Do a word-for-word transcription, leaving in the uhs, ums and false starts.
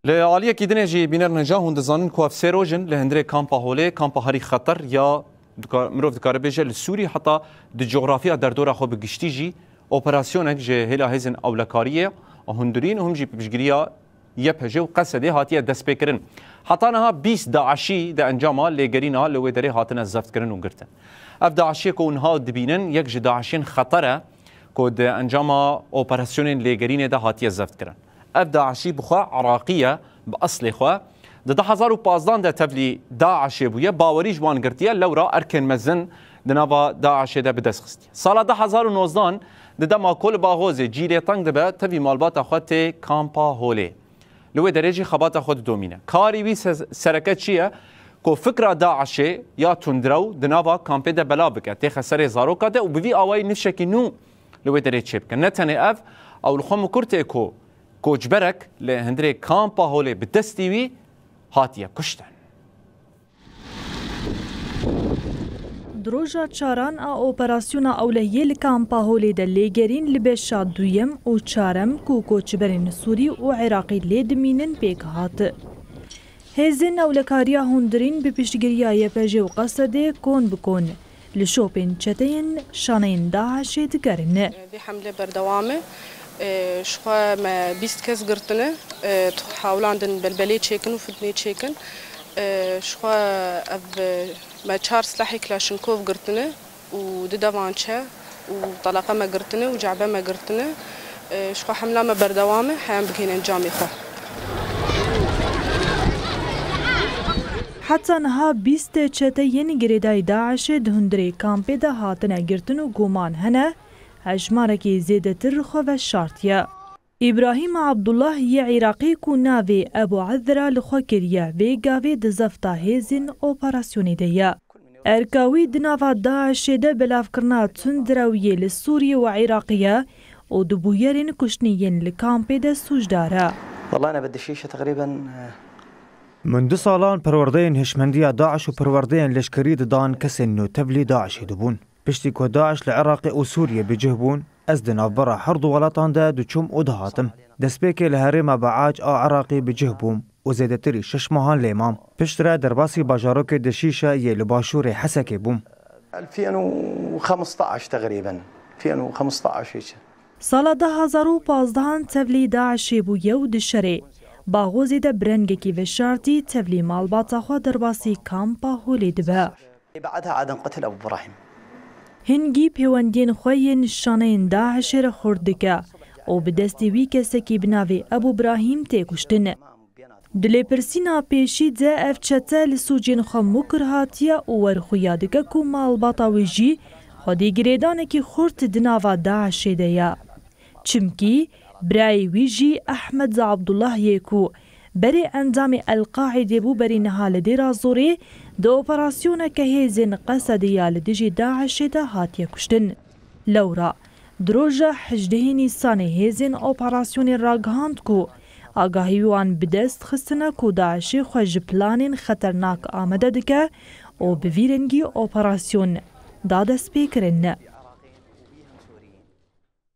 Li aliyekî dinê jî bînerên hêja hûn dizanin ku ev sê roj in li hundirê kampa Holê, kampa herî xeter ya dikar-, mirov dikare bêje li Sûrî heta di coxrafiya derdora xwe bi giştî jî operasyonek ji hêla hêzên ewlekariyê, hundirîn û him jî piştgiriya Y P J û Qesedê hatiye destpêkirin. Heta niha bîst DAIŞî di encama lêgerîna li wê derê hatine zeftkirin û girtin. Ev DAIŞê ku niha dibînin yek ji DAIŞên xeter e ku di encama operasyonên lêgerînê de hatiye zeftkirin. Ev DAIŞî bi xwe Iraqî ye, bi eslê xwe. Di du hezar û pazdeh de tevlî DAIŞê bûye, bawerî ji wan girtiye, lewra erkên mezin di nava DAIŞê de bi dest xistiye. Sala du hezar û nozdan di dema ku li Baxozê cî lê teng dibe, tevî malbata xwe tê kampa Holê. Li wê derê jî xebata xwe didomîne. Karî wî se-, sereke çi ye? Ku fikra DAIŞê ya tundrew di nava kampê de belav bike, têxe serê zaroka de û bi vî awayî nifşekî nû li wê derê çêbike. Ne tenê ev, ew li xwe mikur tê ku koçberek li hundirê kampa Holê bi destî wî hatiye kuştin. Di roja çaran a operasyona ewlehiyê li kampa Holê de lêgerîn li beşa duyem û çarem ku koçberên Sûrî û Iraqî lê dimînin pêk hat. Hêzên ewlekariya hundirîn bi piştgiriya Y P J û Qesedê kon bi kon li şopên çeteyên şaneyên DAIŞê digerin. Vê hemle berdewam e. E, ji xwe me bîst kes girtine. E, hewlandin belbelê çêkin û fitnê çêkin. E, ji xwe ev, e, me çar silahê Klaşinkov girtine û du devançe û teleqe me girtine û ce'be me girtine. E, ji xwe hemla me berdewam e, heyan bigihîne encamê xwe. Heta niha bîst çeteyên girêdayî DAIŞê di hundirê kampê de hatine girtin û guman hene, hejmarekî zêdetir xwe veşartiye. Îbrahîm Abdullah yê Iraqî ku navê Ebu Ezra li xwe kiriye, vê gavê di zefta hêzên operasyonê de ye. Erka wî di nava DAIŞê de belavkirina tundrewiyê li Sûriyê û Iraqê ye û di bûyerên kuştinê yên li kampê de sûcdar e. والله أنا بدي شيشة تقريبًا، e, Min du salan perwerdeyên hişmendiya DAIŞ û perwerdeyên leşkerî didan kesên nû tevlî DAIŞê dibûn. Piştî ku DAIŞ li Iraqê û Sûriyê bi cih bûn, ez di navbera her du welatan de diçûm û dihatim. Destpêkê li herêma Be'ac a Iraqê bi cih bûm û zêdetirî şeş mehan lê mam. Piştre derbasî bajarokê Deşîşe yê li başûrê Hesekê bûm. ألفين وخمسطعش تقريبًا، ألفين وخمسطعش هيك. Sala du hezar û pazdehan tevlî DAIŞê bûye û di şerê Baxozê de bi rengekî veşartî tevlî malbata xwe derbasî kampa Holê dibe. بعدها عاد انقتل أبو إبراهيم. Hingî pêwendiyên xwe yên şaneyên DAIŞê re xurt dike û bi destê wî kesekî bi navê Ebû Brahîm tê kuştin. Di lêpirsîna pêşî de ev çete li sûcên xwe mukir hatiye û werxuya dike ku malbata wî jî xwedî girêdanekî xurt di nava DAIŞê de ye. Çimkî birayê wî jî Ehmed Abdullah yê ku berê endamê El-Qaîdê bû berî niha li Dêra Zorê di operasyoneke hêzên Qesedê ya li dijî DAIŞê de hatiye kuştin. Lewra di roja hejdehê Nîsanê hêzên operasyonê ragihand ku agahî wan bi dest xistine ku DAIŞê xwe ji planên xeternak amade dike û bi vî rengî operasyon da destpêkirin.